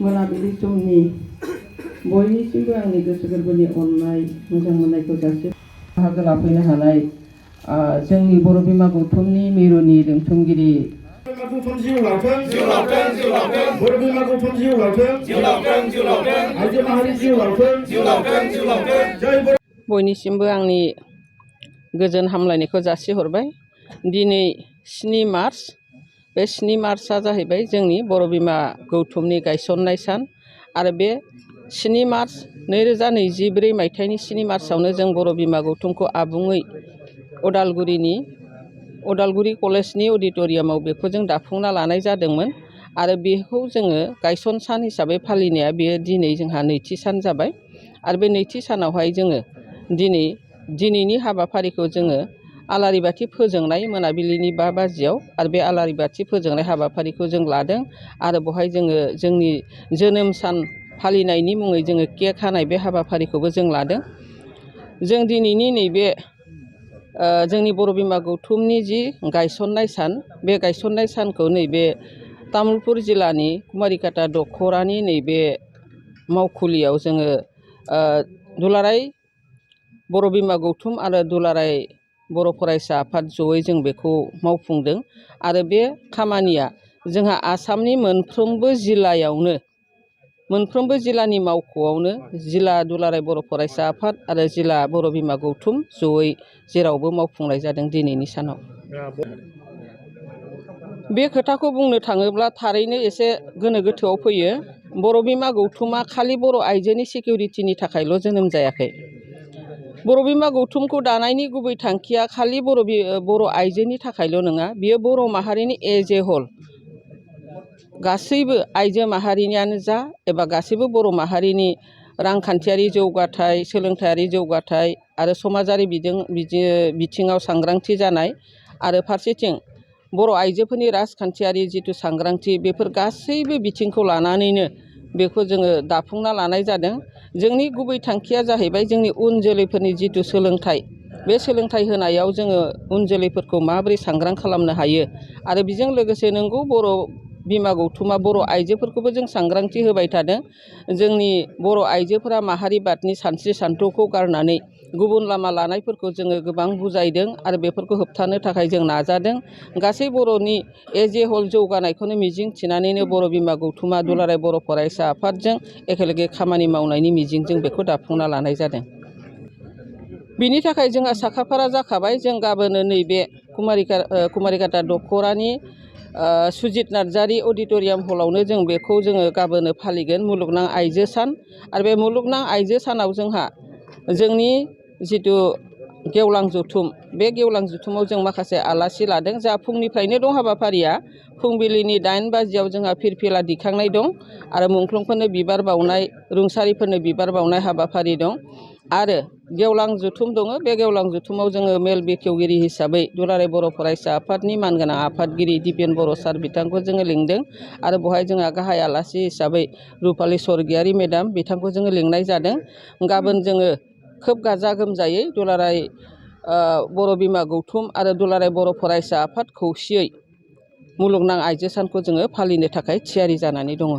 मोनाबिलि समनि बयनिसिमबो आंनि गोसो गोरबोनि अननाय मोजां मोननायखौ जासि बाहागो लाफैनो हानाय जोंनि बर' बिमा गौथुमनि मिरुनि रेबथुमगिरि बयनिसिमबो आंनि गोजोन हामलायनायखौ जासिहरबाय। दिनै 7 मार्च बे 7 मार्चआ जाहैबाय जोंनि बर' बिमा गौथुमनि गायसननाय सान आरो बे 7 मार्च 2024 मायथाइनि 7 मार्चआवनो जों बर' बिमा गौथुमखौ आबुङै उदालगुरि कलेजनि अडिट'रियामाव बेखौ जों दाफुंना लानाय जादोंमोन आरो बेखौ जोङो गायसन सान हिसाबै फालिनाया बेयो दिनै जोंहा नैथि सान जाबाय आरो बे नैथि सानावहाय जोङो दिनैनि हाबाफारिखौ जोङो आलारि बाथि फोजोंनाय मोनाबिलिनि 5 बाजियाव आरो बे आलारि बाथि फोजोंनाय हाबाफारिखौ जों लादों आरो बेवहाय जोङो जोंनि जोनोम सान फालिनायनि मुङै जोङो केक हानाय बे हाबाफारिखौबो जों लादों। जों दिनैनि नैबे जोंनि बर' बिमा गौथुमनि जि गायसननाय सान बे गायसननाय सानखौ नैबे तामुलपुर जिल्लानि कुमारिकाटा दख'रानि नैबे मावखुलियाव जोङो दुलाराय बर' बिमा गौथुम आरो दुलाराय बर' फरायसा आफाद जयै जों बेखौ मावफुंदों आरो बे खामानिया जोंहा आसामनि मोनफ्रोमबो जिल्लानि मावख'आवनो जिल्ला दुलाराय बर' फरायसा आफाद आरो जिल्ला बर' बिमा गौथुम जयै जेरावबो मावफुंनाय जादों दिनैनि सानाव। बे खोथाखौ बुंनो थाङोब्ला थारैनो एसे गोनो गोथोआव फैयो। बर' बिमा गौथुमा खालि बर' आइजोनि सिकिउरिटिनि थाखायल' जोनोम जायाखै। बर' बिमा गौथुमखौ दानायनि गुबै थांखिया खालि बर' आइजोनि थाखायल' नङा, बियो बर' माहारिनि एज ए होल गासैबो आइजो माहारिनियानो जा एबा गासैबो बर' माहारिनि रांखान्थियारि जौगाथाय, सोलोंथायारि जौगाथाय आरो समाजारि बिथिङाव सांग्रांथि जानाय आरो फारसेथिं बर' आइजोफोरनि राजखान्थियारि जिथु सांग्रांथि बेफोर गासैबो बिथिंखौ लानानैनो बेखौ जोङो दाफुंना लानाय जादों। जोंनि गुबै थांखिया जाहैबाय जोंनि उन जोलैफोरनि जिथु सोलोंथाइ, बे सोलोंथाइ होनायाव जोङो उन जोलैफोरखौ माबोरै सांग्रां खालामनो हायो आरो बेजों लोगोसे नंगौ बर' बिमा गौथुमा बर' आइजोफोरखौबो जों सांग्रांथि होबाय थादों। जोंनि बर' आइजोफोरा माहारिबादनि सानस्रि सान्थौखौ गारनानै गुबुन लामा लानायफोरखौ जोङो गोबां बुजायदों आरो बेफोरखौ होबथानो थाखाय जों नाजादों। गासै बर'नि एज ए होल जौगानायखौनो मिजिं थिनानैनो बर' बिमा गौथुमा दुलाराय बर' फरायसा आफादजों एखेलगे खामानि मावनायनि मिजिंजों बेखौ दाफुंना लानाय जादों। बिनि थाखाय जोंहा साखाफारा जाखाबाय। जों गाबोनो नैबे कुमारिकाटा दख'रानि सुजित नार्जारि अडिट'रियाम हलावनो जों बेखौ जोङो गाबोनो फालिगोन मुलुगनां आइजो सान आरो बे मुलुगनां आइजो सानाव जोंहा जोंनि जिथु गेवलां जथुम, बे गेवलां जथुमाव जों माखासे आलासि लादों। जा फुंनिफ्रायनो दं हाबाफारिया, फुंबिलिनि 8 बाजियाव जोंहा फिरफिला दिखांनाय दं आरो मुंख्लंफोरनो बिबार बावनाय, रुंसारिफोरनो बिबार बावनाय हाबाफारि दं आरो गेवलां जथुम दङ। बे गेवलां जथुमाव जोङो मेल बेखेवगिरि हिसाबै दुलाराय बर' फरायसा आफादनि मानगोनां आफादगिरि दिपेन बर' सार बिथांखौ जोङो लिंदों आरो बेवहाय जोंहा गाहाय आलासि हिसाबै रुपालि स्वर्गियारि मेडाम बिथांखौ जोङो लिंनाय जादों। गाबोन जोङो खोब गाजा गोमजायै दुलाराय बर' बिमा गौथुम आरो दुलाराय बर' फरायसा आफाद खौसेयै मुलुगनां आइजो सानखौ जोङो फालिनो थाखाय थियारि जानानै दङ।